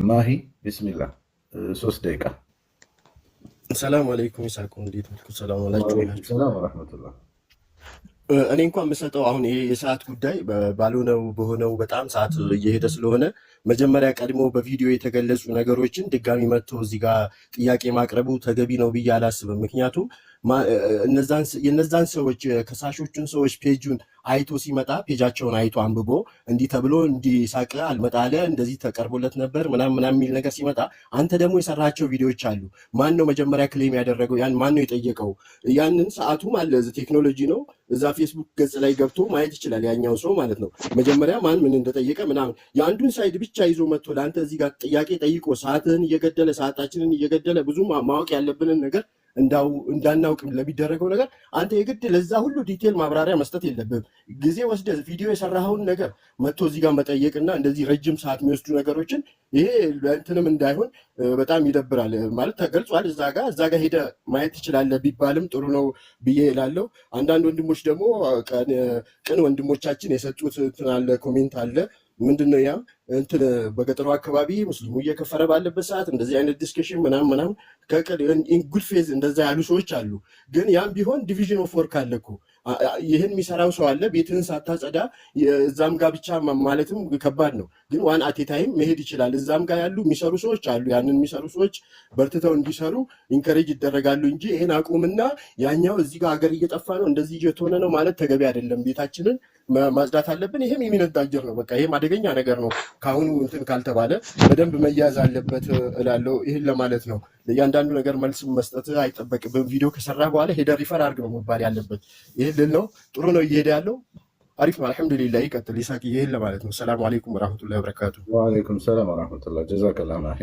ማሂ ቢስሚላህ፣ 3 ደቂቃ። ሰላም አለይኩም ይሳቁ፣ እንዴት ዋልኩ? ሰላም ዋላችሁ ወአለይኩም ሁላችሁ። ሰላም ወረሕመቱላህ። እኔ እንኳን የምሰጠው አሁን ይሄ የሰዓት ጉዳይ ባልሆነው በሆነው በጣም ሰዓት እየሄደ ስለሆነ መጀመሪያ ቀድሞ በቪዲዮ የተገለጹ ነገሮችን ድጋሚ መጥቶ እዚህ ጋር ጥያቄ ማቅረቡ ተገቢ ነው ብዬ አላስብም። ምክንያቱም የነዛን ሰዎች፣ ከሳሾቹን ሰዎች page ኡን አይቶ ሲመጣ፣ page ኣቸውን አይቶ አንብቦ እንዲህ ተብሎ እንዲሳቅ አልመጣለ እንደዚህ ተቀርቦለት ነበር ምናምን ምናምን የሚል ነገር ሲመጣ አንተ ደግሞ የሰራቸው ቪዲዮዎች አሉ። ማን ነው መጀመሪያ claim ያደረገው? ያን ማን ነው የጠየቀው? ያንን ሰዓቱም አለ፣ ቴክኖሎጂ ነው። እዛ ፌስቡክ ገጽ ላይ ገብቶ ማየት ይችላል ያኛው ሰው ማለት ነው። መጀመሪያ ማን ምን እንደጠየቀ ምናምን የአንዱን side ብቻ ይዞ መጥቶ ለአንተ እዚህ ጋር ጥያቄ ጠይቆ ሰዓትህን እየገደለ፣ ሰዓታችንን እየገደለ፣ ብዙ ማወቅ ያለብንን ነገር እንዳው እንዳናውቅ ለሚደረገው ነገር አንተ የግድ ለዛ ሁሉ detail ማብራሪያ መስጠት የለብህም። ጊዜ ወስደህ ቪዲዮ የሰራኸውን ነገር መጥቶ እዚህ ጋር መጠየቅና እንደዚህ ረጅም ሰዓት የሚወስዱ ነገሮችን ይሄ ለእንትንም እንዳይሆን በጣም ይደብራል። ማለት ተገልጿል፣ እዛ ጋር ሄደህ ማየት ትችላለህ ቢባልም ጥሩ ነው ብዬ እላለሁ። አንዳንድ ወንድሞች ደግሞ ቅን ወንድሞቻችን የሰጡት እንትን አለ፣ comment አለ። ምንድን ነው ያም? እንትን በገጠሩ አካባቢ ሙስሊሙ እየከፈረ ባለበት ሰዓት እንደዚህ አይነት discussion ምናምን ምናምን in good faith እንደዛ ያሉ ሰዎች አሉ። ግን ያም ቢሆን division of work አለ እኮ። ይህን የሚሰራው ሰው አለ። ቤትህን ሳታጸዳ እዛም ጋር ብቻ ማለትም ከባድ ነው። ግን one at a time መሄድ ይችላል። እዛም ጋር ያሉ የሚሰሩ ሰዎች አሉ። ያንን የሚሰሩ ሰዎች በርትተው እንዲሰሩ encourage ይደረጋሉ እንጂ ይህን አቁምና ያኛው እዚህ ጋር ሀገር እየጠፋ ነው፣ እንደዚህ እየተሆነ ነው ማለት ተገቢ አይደለም። ቤታችንን ማጽዳት አለብን። ይሄም የሚነድ አየር ነው። በቃ ይሄም አደገኛ ነገር ነው። ከአሁኑ እንትን ካልተባለ በደንብ መያዝ አለበት እላለሁ። ይህን ለማለት ነው። ለእያንዳንዱ ነገር መልስ መስጠት አይጠበቅብም። ቪዲዮ ከሰራ በኋላ ሄደህ refer አድርግ ነው መባል ያለበት። ይህን ልል ነው። ጥሩ ነው እየሄደ ያለው፣ አሪፍ ነው። አልሐምዱሊላህ ይቀጥል። ይሳቅ፣ ይህን ለማለት ነው። ሰላሙ አለይኩም ወራህመቱላሂ ወበረካቱ። ወአለይኩም ሰላም ወረሕመቱላህ። ጀዛከላህ ማሂ።